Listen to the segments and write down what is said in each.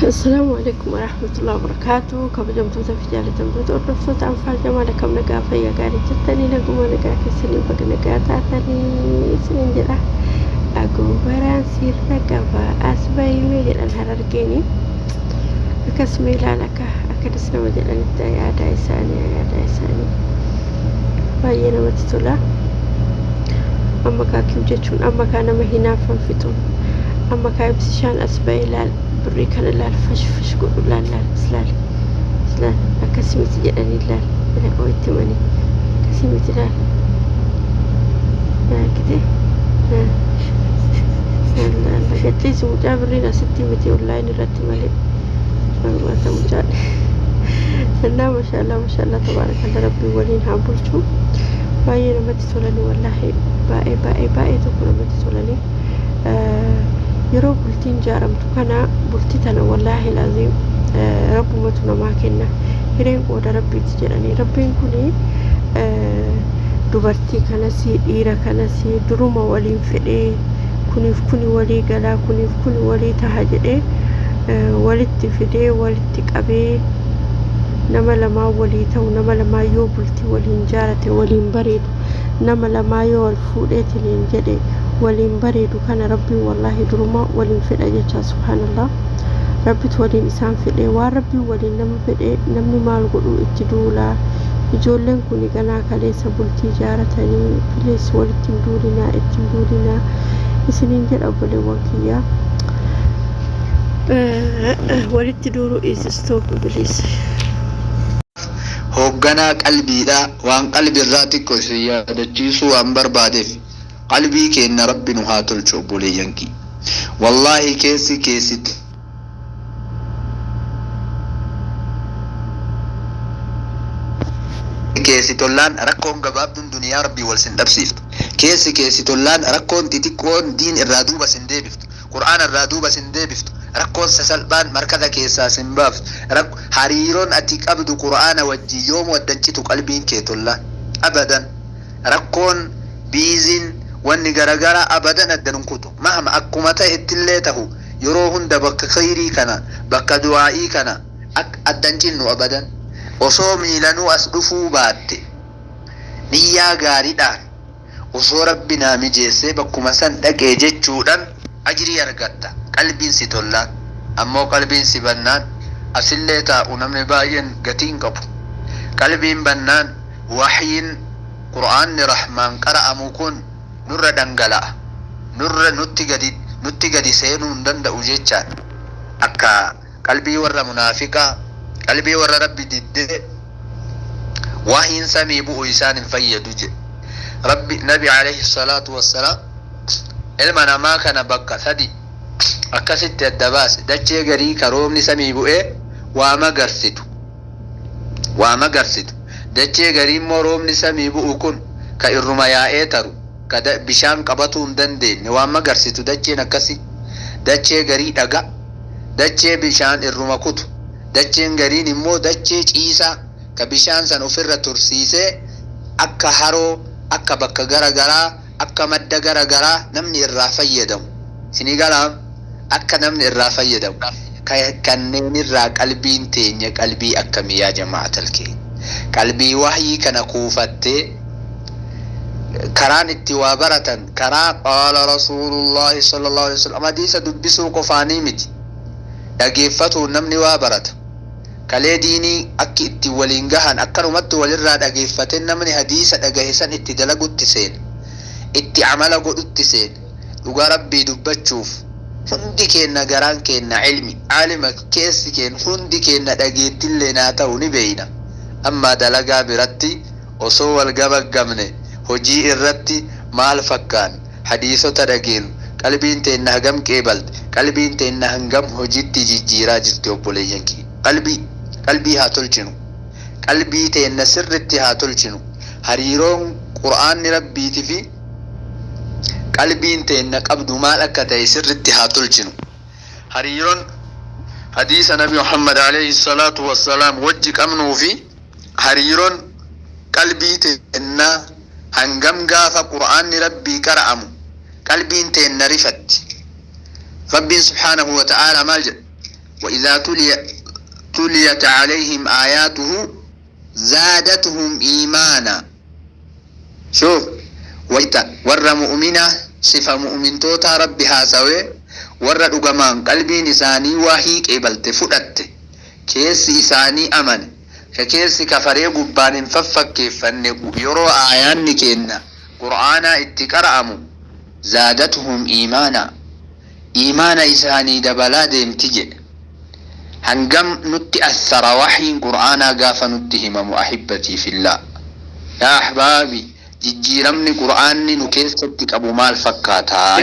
Assalaamu alaikum warahmatullahi wabarakatuh. Kabajamtoota fi jaalatamtoota hordoftoota Anfaal Jamaal, akkam nagaa, fayyaa gaarii jirtanii? Naguma nagaa keessanii, baga nagaa taatanii isiniin jedha. Agoobaraan sirra qaba as bahimee jedhan Harargeeni. Akkasuma ilaala, akka akkanas nama jedhanitti yaadaa isaanii, yaadaa isaanii baay'ee namatti tola. Amma kaakiu jechuun amma kaa nama hinaaffan fixu. Amma kaa ibsishaan as bahee laal, birrii kana laal, fash fash godhu, laal laal, islaal islaal, akkasii miti jedhanii, laal ilaal itti himanii, akkasii miti, laal argite, laal laal gadhiisi mucaa, birriin asitti miti, online irratti malee barbaata mucaan. Innaa mashaallaa mashaallaa, tabaarakalla, rabbiin waliin haa bulchu. Baay'ee namatti tolanii, wallaahi baay'ee baay'ee baay'ee tokko namatti tolanii. Yeroo bultiin jaaramtu kana, bultii tana, wallaahi laziim, rabbumatu namaa kenna, hireen qooda rabbiiti jedhanii. Rabbiin kuni dubartii kanasii dhiira kanasii duruma waliin fedhee, kuniif kuni walii galaa, kuniif kuni walii taha jedhee walitti fidee, walitti qabee, nama lamaa walii ta'u, nama lamaa yoo bultii waliin jaarate waliin bareedu, nama lamaa yoo wal fuudheetiniin jedhe waliin bareedu kana rabbiin wallaahi duruma waliin fedha jecha. Subhaanallah, rabbitu waliin isaan fedhe. Waan rabbiin waliin nama fedhe namni maal godhuu itti duulaa? Ijoolleen kun ganaa kaleessa bultii jaaratanii. Please, walitti hin duulinaa, itti hin duulinaa isiniin jedha, obboleewwan kiyyaa. Walitti duuluu is stop, please. Hoogganaa qalbiidha. Waan qalbirraa xiqqo isin yaadachiisuu waan barbaadeef, qalbii keenna rabbi nu haa tolchu. Obboleeyyan kiyya, wallaahi keessi keessi keessi tollaan rakkoon gabaabduun duniyaa rabbii wal sin dhabsiiftu. Keessi keessi tollaan rakkoon xixiqqoon diin irraa duuba sin deebiftu, qur'aana irraa duuba sin deebiftu, rakkoon sasalphaan markaza keessaa sin baaftu. Hariiroon ati qabdu qur'aana wajjin yoomuu addan citu. Qalbiin kee tollaan abadan rakkoon biiziin wanni garagaraa abadan addan hin kutu. Mahma akkuma ta'ettillee tahu, yeroo hunda bakka khayrii kana, bakka du'aa'ii kana ak addan cinnu abadan. Osoo miilanuu as dhufuu baatte, niyyaa gaariidhaan osoo rabbi naa mijeessee bakkuma san dhaqee jechuudhan ajrii argatta, qalbiin si tollaan. Ammoo qalbiin si bannaan asillee taa'u namni baay'een gatii hin qabu. Qalbiin bannaan wahyiin qur'aanni rahmaan qara'amu kun nurra dhangala'a, nurra nutti gadi seenuu hin danda'u jechaadha. Akka qalbii warra munaafiqaa, qalbii warra rabbi diddee, wahyiin samii bu'u isaan hin fayyadu jedhe rabbi. Nabi alayhi salaatu wassalaam ilma namaa kana bakka sadi akkasitti adda baase: dachee garii ka roobni samii bu'ee waa magarsitu, waa magarsitu; dachee garii immoo roobni samii bu'u kun ka irruma yaa'ee taru, ka bishaan qabatuu hin dandeenye, waan magarsitu dacheen akkasi; dachee garii dhaga, dachee bishaan irruma kutu; dacheen gariin immoo dachee ciisaa ka bishaan san ofirra tursiisee akka haroo, akka bakka gara garaa, akka madda gara garaa namni irraa fayyadamu. Isinii galaa? Akka namni irraa fayyadamu. Kanneen irraa qalbiin teenya qalbii akkamii, yaa jama'atal keenya? Qalbii wahyii kana kuufattee, karaan itti waa baratan karaa qaala rasuulullaahi sallallahu alaihi wasallam, hadiisa dubbisuu qofaanii miti, dhageeffatuun namni waa barata. Kalee diinii akki itti waliin gahan akkanumatti walirraa dhageeffate, namni hadiisa dhagahe san itti dalagutti seena, itti amala godhutti seena. Dhugaa rabbii dubbachuuf, hundi keenna garaan keenna ilmi aalima, keessi keen hundi keenna dhageettillee naa ta'u ni beeyna. Ammaa dalagaa biratti osoo wal gamaggamne, hojii irratti maal fakkaan? Hadiisota dhageenu qalbiin teenna hagam qeebalte? Qalbiin teenna hangam hojitti jijjiiraa jirti? Obboleeyyan kiyya, qalbii qalbii haa tolchinu, qalbii teenna sirritti haa tolchinu. Hariiroon qur'aanni rabbiiti fi qalbiin teenna qabdu maal akka ta'e sirritti haa tolchinu. Hariiroon hadiisa nabi Muhammad alayhi salaatu wassalaam wajji qabnuu fi hariiroon qalbii teennaa hangam? Gaafa qur'aanni rabbii qara'amu qalbiin teenna rifatti. Rabbiin subhaanahu wa ta'aalaa maal jedha? وإذا تليت عليهم آياته زادتهم إيمانا. شوف wayta warra mu'mina, sifa mu'mintoota Rabbi haasawee, warra dhugamaan qalbiin isaanii waahii qeebalte, fudhatte, keessi isaanii amane, ka keessi kafaree gubbaan hin faffakkeeffanne, yeroo aayaanni kenna Qur'aanaa itti qara'amu زادتهم إيمانا, iimaana isaanii dabalaa deemti jedhe. Hangam nutti assara waxiin Qur'aanaa gaafa nutti himamu? أحبتي في الله, يا أحبابي, jijjiiramni Qur'aanni nu keessatti qabu maal fakkaataa?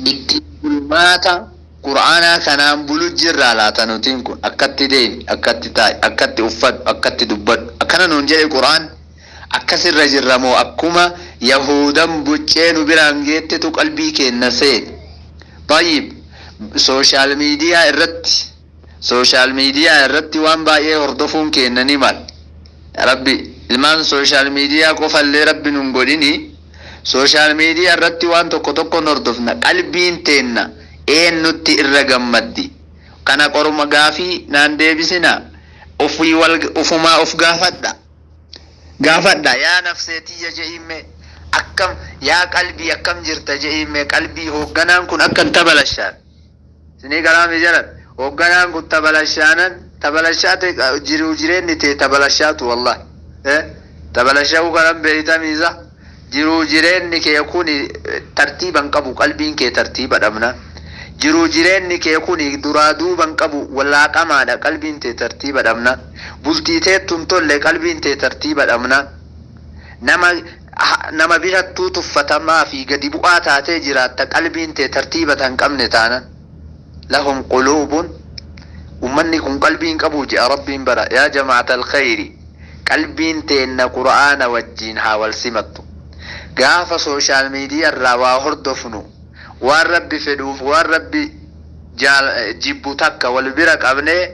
Itti bulmaata Qur'aanaa kanaan bulu jirraa laata nutiin kun? Akkatti deemi, akkatti taa'i, akkatti uffadhu, akkatti dubbadhu, akkana nuun jedhe Qur'aan. Akkasirra jirra moo akkuma yahudan buccee nu biraan geettetu qalbii keenna seene? طيب, social media irratti waan baay'ee hordofuun keenna ni mala. Rabbi ilmaan social media qofallee Rabbi nun godhini. Social media irratti waan tokko tokkon hordofna. Qalbiin teenna eenyutti irra gammaddi? Kana qoruma gaafii naan deebisina. Ofii wal ufumaa of gaafadha, gaafadha. Yaa nafseetiyya je'iime, akkam? Yaa qalbii, akkam jirta je'iime. Qalbii hoogganaan kun akkan tabalashaan isinii kalaami jalan, hoogganaan kun tabalashaanan tabalashaate, jiruu jireenni tee tabalashaatu. Wallahi tabalasha'uu kanan beeytamiisa. Jiruu jireenni kee kun tartiiban qabu, qalbiin kee tartiiba dhabna. Jiruu jireenni kee kun duraa duuban qabu, walaaqamaadha, qalbiin tee tartiiba dhabna. Bultii teettun tolle, qalbiin tee tartiiba dhabna. Nama birattuu tuffatamaa fi gadi bu'aa taatee jiraatta, qalbiin tee tartiiba tan qabne taana. لهم قلوب, ummanni kun qalbiin qabu je'a Rabbiin bara. يا جماعة الخير, qalbiin teenna Qur'aana wajjiin haa wal simattu. Gaafa social media irraa waa hordofnu, waan Rabbi fedhuuf waan Rabbi jibbu takka wal bira qabnee,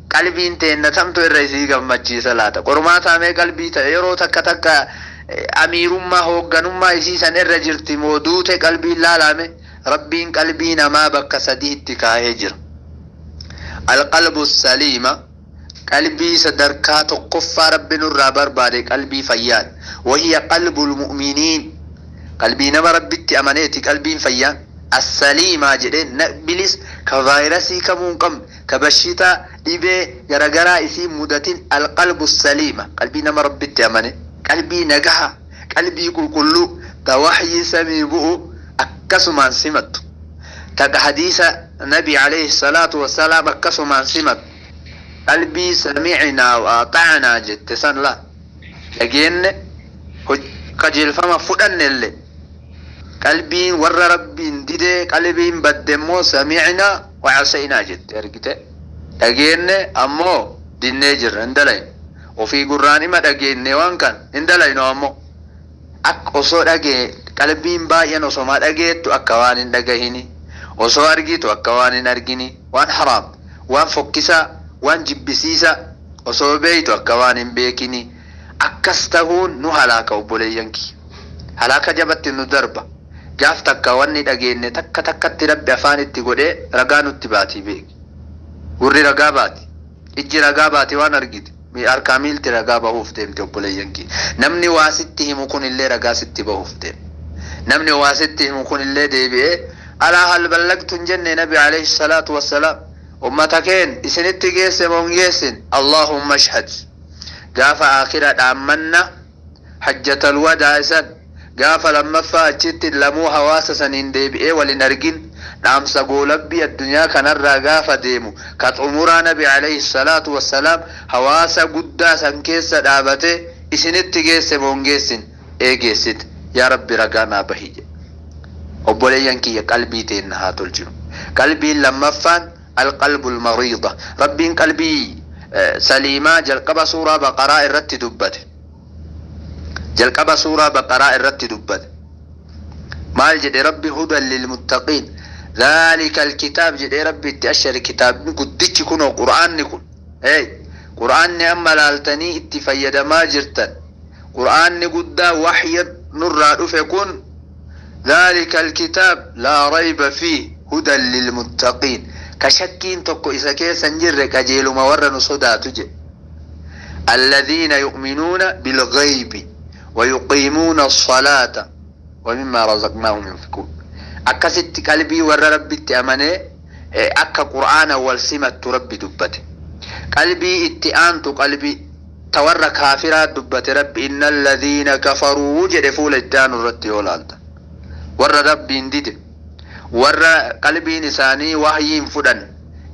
qalbiin teenna tamtu irra isii gammachiisa laata? Qormaataa mee qalbii ta'e yeroo takka takka amiirummaa hoogganummaa isii san irra jirti moo duute qalbiin? Laalame. Rabbiin qalbii namaa bakka sadiitti kaahee jira. القلب السليم, qalbii sadarkaa tokkoffaa Rabbi nurraa barbaade, qalbii fayyaadha. وهي قلب المؤمنين, qalbii nama Rabbitti amaneeti. Qalbiin fayyaan السليمة jedhee bilis, ka vaayirasii kamuu hin qabne, ka bashitaa dhibee garagaraa isii mudatin. القلب السليمة, qalbii nama Rabbitti amane, qalbii nagaha, qalbii qulqulluu, ta waxyii samii bu'u akkasumaan simattu, ta hadiisa Nabi عليه الصلاة والسلام akkasumaan simattu, qalbii سمعنا وأطعنا jette san la dhageenne, qajeelfama fudhanne illee. Qalbiin warra Rabbiin didee, qalbiin badde immoo سمعنا وعصينا jette. Argite, dhageenne ammoo dinnee jirra, hin dalaynu. Ofii gurraan ima dhageenne, waan kan hin dalaynu. Ammoo akka osoo dhagee, qalbiin baay'een osoma dhageettu akka waan hin dhagahini, osoo argitu akka waan hin argini, waan haraam, waan fokkisaa, waan jibbisiisa osoo beeytu akka waan hin beekini. Akkas tahuun nu halaaka, obboleeyyan kiyya, halaaka jabatti nu darba. Gaaf takka wanni dhageenne takka takkatti Rabbi afaan itti godhee ragaa nutti baatii beeki. Gurri ragaa baati, ijji ragaa baati, waan argite harkaa miilti ragaa bahuuf deemte. Obboleeyyan kiyya, namni waa sitti himu kun illee ragaa sitti bahuuf deema. Namni waa sitti himu kun illee deebi'ee ألا هل بلغت hin jenne Nabi عليه الصلاة والسلام? Ummata keen isinitti geesse moo hin geessin? اللهم اشهد. Gaafa aakhira dhaammanna, حجة الوداع isan gaafa lammaffaa achitti lamuu hawaasa saniin deebi'ee walin argin, dhaamsa goolabbii addunyaa kanarraa gaafa deemu ka xumuraa, Nabi عليه الصلاة والسلام hawaasa guddaa san keessa dhaabate, isinitti geesse moo hin geessin? Ee, geessite yaa Rabbi, ragaa naa bahi jedhe. Obboleeyyan kiyya, qalbii teenna haa tolchinu. Qalbiin lammaffaan القلب المريضة. Rabbiin qalbii saliimaa jalqaba Suuraa Baqaraa irratti dubbate. Jalqaba Suuraa Baqaraa irratti dubbate. Maal jedhe Rabbi? هدى للمتقين ذلك الكتاب jedhee Rabbi itti ashari. Kitaabni guddichi kunoo Qur'aanni kun, hey, Qur'aanni amma laaltanii itti fayyadamaa jirtan, Qur'aanni guddaa waxya nurraa dhufe kun, ذلك الكتاب لا ريب فيه هدى للمتقين. Ka shakkiin tokko isa keessa hin jirre qajeeluma warra nu sodaatu jedhe. Alladhiina yu'minuuna bilghaybi wa yuqiimuuna as-salaata wa mimmaa razaqnaahum yunfiquun. Akkasitti qalbii warra Rabbitti amanee akka Qur'aana wal simattu Rabbi dubbate. Qalbii itti aantu qalbii ta warra kaafiraa dubbate Rabbi innal ladhiina kafaruu jedhe fuula itti aanu irratti yoo laaltan. Warra Rabbiin dide, warra qalbiin isaanii wahyii hin fudhanne,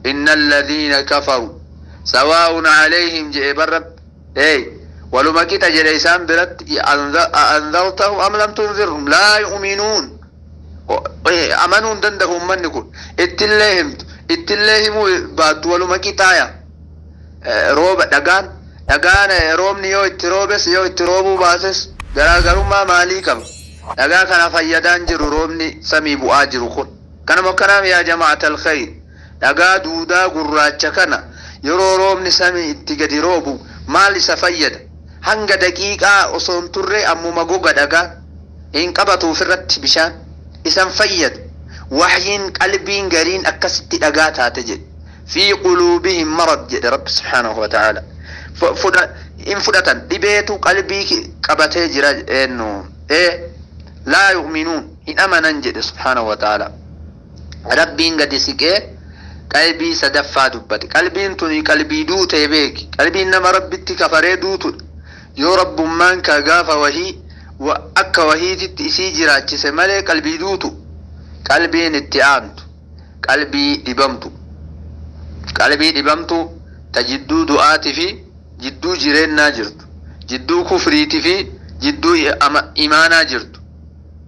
innal ladhiina kafaru sawaa'un alayhim jedhe bar Rabbi. Hey, waluma qixa jedhe isaan biratti, a'anzartahum am lam tunzirhum laa yu'minuun. Amanuu hin danda'u ummanni kun. Ittillee himtu, ittillee himuu baattu waluma qixaaya. Rooba dhagaan dhagaan roobni yoo itti roobes yoo itti roobuu baates garaagarummaa maalii qaba? Dhagaa kana fayyadaan jiru roobni samii bu'aa jiru kun. Kanuma akkanaam yaa jama'atal khayr. Dhagaa duudaa gurraacha kana yeroo roobni samii itti gadi roobu maal isa fayyada? Hanga daqiiqaa osoo hin turre ammuma goga dhagaan. Hin qabatu ofirratti bishaan. Isa hin fayyadu. Wahyiin qalbiin gariin akkasitti dhagaa taate jedhe. Fii quluubihim marad jedhe Rabbi subhaanahu wa ta'aala. Hin fudhatan. Dhibeetu qalbii qabatee jira eennu. Ee laa yu'minuun hin amanan jedhe subhaanahu wa ta'aala. Rabbiin gadi siqee qalbii sadaffaa dubbate. Qalbiin tuni qalbii duutee beeki. Qalbiin nama Rabbitti kafaree duutudha. Yoo Rabbummaan ka gaafa wahii akka wahiititti isii jiraachise malee qalbii duutu. Qalbiin itti aantu qalbii dhibamtu. Qalbii dhibamtu ta jidduu du'aati fi jidduu jireennaa jirtu. Jidduu kufriiti fi jidduu imaanaa jirtu.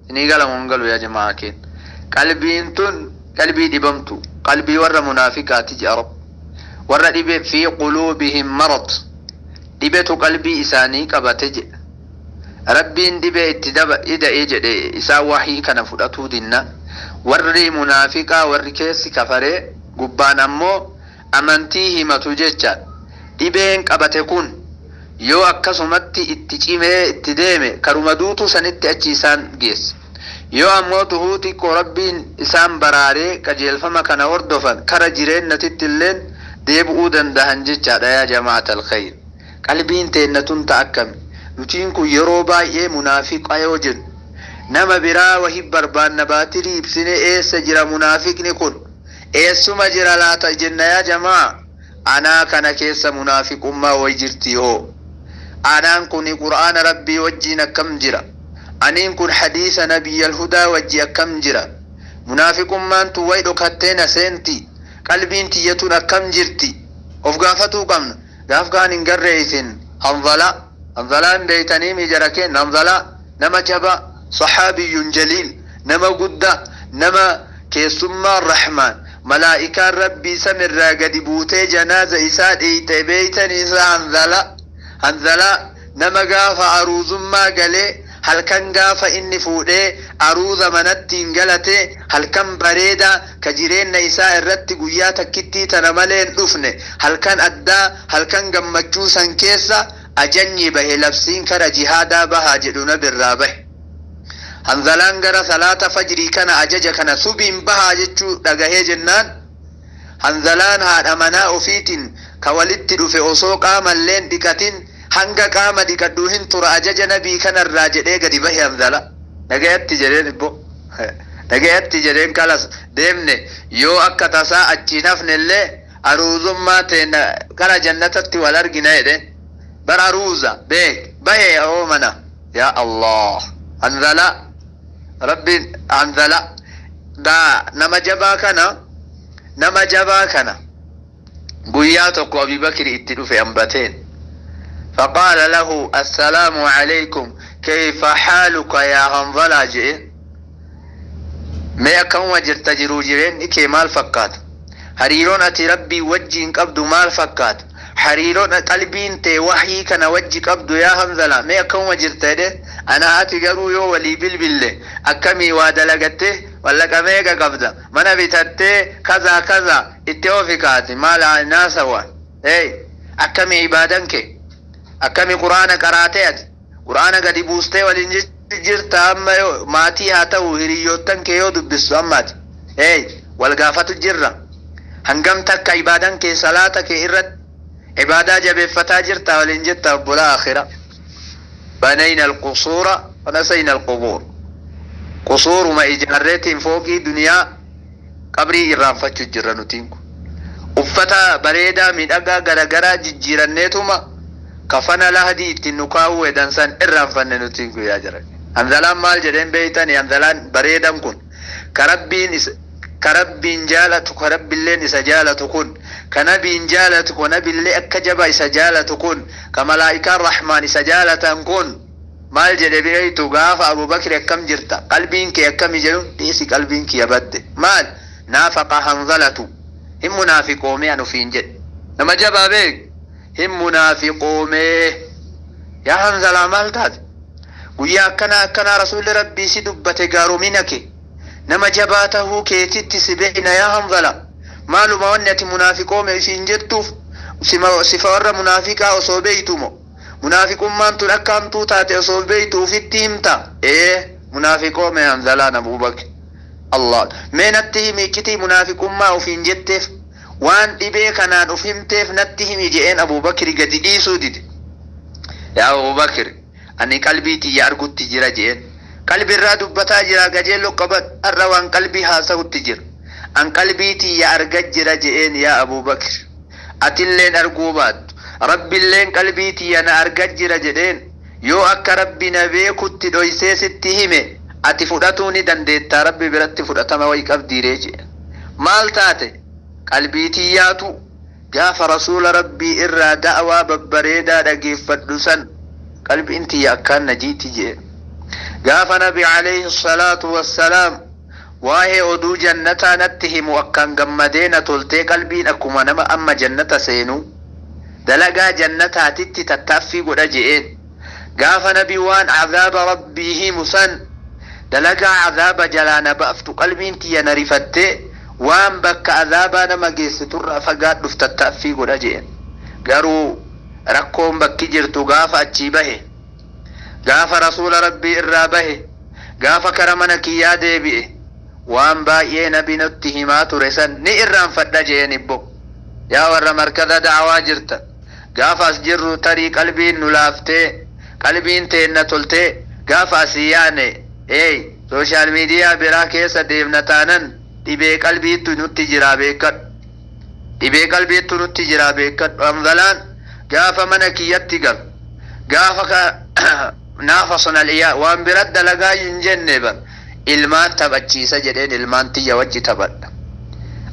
Isinii gala moo hin galu yaa jama'aa keenna? Qalbiin tun qalbii dhibamtu, qalbii warra munaafiqaati je'a Rabbi. Warra dhibe fii quluubihim marad, dhibetu qalbii isaanii qabate jedha. Rabbiin dhibee itti daba ida'e jedhe isaan wahyii kana fudhatuu dinnaan. Warri munaafiqaa warri keessi kafaree gubbaan ammoo amantii himatu jechaadha. Dhibeen qabate kun yoo akkasumatti itti cimee itti deeme karuma duutuu sanitti achi isaan geessa. Yoo ammoo tuhuu xiqqoo Rabbiin isaan baraaree qajeelfama kana hordofan kara jireennatittilleen deebi'uu dandahan jechaadha yaa jama'atal khayr. Qalbiin teenna tun ta akkami? Nutiin kun yeroo baay'ee munaafiqa yoo jennu nama biraa wahi barbaanna baatirii ibsinee eessa jira munaafiqni kun? Eessuma jira laata jenna yaa jamaa? Anaa kana keessa munaafiqummaa wayi jirtii hoo? Anaan kuni Qur'aana Rabbii wajjiin akkam jira? Aniin kun hadiisa Nabiyyal Hudaa wajji akkam jira? Munaafiqummaan tun wayi dhokattee na seentii? Qalbiin tiyya tun akkam jirti? Of gaafatuu qabna. Gaaf kaan hin garree isin Hanzalaa. Hanzalaa hin beeytaniimii jara keenna? Hanzalaa nama jabaa, sahaabiyyun jaliil, nama guddaa, nama keessummaan Rahmaan, malaa'ikaan Rabbii samirraa gadi buutee janaaza isaa dhiiyxe beeytanii isaa Hanzalaa? Hanzalaa nama gaafa aruuzummaa galee halkan gaafa inni fuudhee aruuza manattiin galate halkan bareedaa ka jireenna isaa irratti guyyaa takkittii tana malee hin dhufne halkan addaa halkan gammachuu san keessa ajanyi bahe labsiin kara jihaadaa bahaa jedhu nabirraa bahe. Hanzalaan gara salaata fajrii kana ajaja kana subiin bahaa jechuu dhagahee jennaan Hanzalaan haadha manaa ofiitiin ka walitti dhufe osoo qaamallee hin dhiqatin hanga qaama dhiqadhu hin tura ajaja nabii kanarraa jedhee gadi bahe Hanzalaa. Nagayatti jedheen ibbo. Nagayatti jedheen kalas deemne yoo akka tasaa achi hin hafnellee aruuzummaa teenna kara jannatatti wal argina jedheen. Bar aruuza beek bahe hoo mana. Yaa Allah Hanzalaa Rabbiin Hanzalaa gaa nama jabaa kana nama jabaa kana guyyaa tokko Abi Bakri itti dhufe ambateen faqaala lahu assalaamu alaykum kayfa haaluka yaa Hanzalaa je'een mee akkamuma jirta jiruu jireenni kee maal fakkaata hariiroon ati Rabbii wajjiin qabdu maal fakkaata Hariiroon qalbiin tee wahyii kana wajji qabdu yaa Hanzalaa mee akkamuma jirta jedheen anaa ati garuu yoo walii bilbille akkamii waa dalagattee mallaqa meeqa qabda mana bitattee kazaa kazaa itti oofi kaati maal naasawa hey akkamii ibaadan kee akkami quraana qaraatee ati quraana gadi buustee waliin jechuu jirta amma yoo maatii haa ta'u hiriyyoottan kee yoo dubbistu amma ati hey wal gaafatu jirra. Hangam takka ibaadan kee salaata kee irratti ibaadaa jabeeffataa jirta waliin jetta obbolaa akhira? Banayna alqusuura wanasayna alqubuur. Qusuuruma ijaarreetiin fooqii duniyaa qabrii irraanfachuu jirra nutiin kun. Uffata bareedaa miidhagaa garagaraa jijjiiranneetuma kafana lahdii ittiin nu kaa'uu hedan san irraanfanne nutiin kun yaa jara. Hanzalaan maal jedheen beeytani? Hanzalaan bareedan kun ka Rabbiin is ka Rabbiin jaalatu, ka Rabbilleen isa jaalatu kun, ka Nabiin jaalatu, ka Nabillee akka jaba isa jaalatu kun, ka malaa'ikaan Rahmaan isa jaalatan kun maal jedhe beeytu? Gaafa Abubakri akkam jirta, qalbiin kee akkami jedhuun, dhiisi, qalbiin kiyya badde. Maal naafaqa Hanzalatu? Hin munaafiqoomee an ufiin jedhe. Nama jabaa beek, hin munaafiqoomee. Yaa Hanzalaa, maal taate? Guyyaa akkanaa akkanaa Rasuulli Rabbii si dubbate, gaaromina kee, nama jabaa tahuu keetitti si beeyna. Yaa Hanzala, maaluma wanni ati munaafiqoome isiin jettuuf? Sifa warra munaafiqaa osoo beeytu mo munaafiqummaan tun akka hamtuu taate osoo beeytu ufitti himta? Ee, munaafiqoome Hanzalaan. Abubakr, Allah, mee natti himi, iccitii munaafiqummaa ufiin jetteef, waan dhibee kanaan uf himteef natti himi je'een. Abubakri gadi dhiisuu dide. Yaa Abubakr, ani qalbii tiyya argutti jira je'een. Qalbi irraa dubbataa jira, gajeello qabad, har'a waan qalbii haasa'utti jira. An qalbii tiyya arga jira je'een. Yaa Abubakr, atilleen arguu baattu, Rabbilleen qalbii tiyya na arga jira jedheen. Yoo akka Rabbi na beekutti dhoysee sitti hime, ati fudhatuu ni dandeettaa? Rabbi biratti fudhatama wayi qabdiiree jedhe. Maal taate qalbii tiyyaatu? Gaafa Rasuula Rabbii irraa da'waa babbareedaa dhageeffadhu san qalbiin tiyya akkaan na jiiti jee. Gaafa Nabi alayhi salaatu wassalaam waa'ee oduu jannataa natti himu akkaan gammadee na toltee, qalbiin akkuma nama amma jannata seenuu dalagaa jannataatitti tattaaffii godha je'een. Gaafa Nabi waan azaaba Rabbii himu san dalagaa azaaba jalaa na baaftu qalbiin tiyya na rifattee, waan bakka azaabaa nama geessiturraa fagaadhuuf tattaaffii godha je'een. Garuu rakkoon bakki jirtu, gaafa achii bahe, gaafa Rasuula Rabbii irraa bahe, gaafa kara mana kiyyaa deebi'e, waan baay'ee Nabi nutti himaa ture san ni irraanfadha je'een. Ibbo, yaa warra markaza da'awaa jirtan, gaafa as jirru tarii qalbiin nu laaftee, qalbiin teenna toltee, gaafa asii yaane eey social media biraa keessa deemna taanan, dhibee qalbiittu nutti jiraa beekadhu, dhibee qalbiittu nutti jiraa beekadhu. Hanzalaan gaafa mana kiyyatti galu, gaafa ka naafa sonaliyaa waan bira dalagaa hin jenne bar, ilmaan taphachiisa jedheen, ilmaan tiyya wajji taphadha,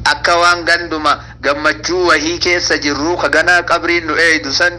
akka waan ganduma gammachuu wahii keessa jirruu ka ganaa qabriin nu eeydu san.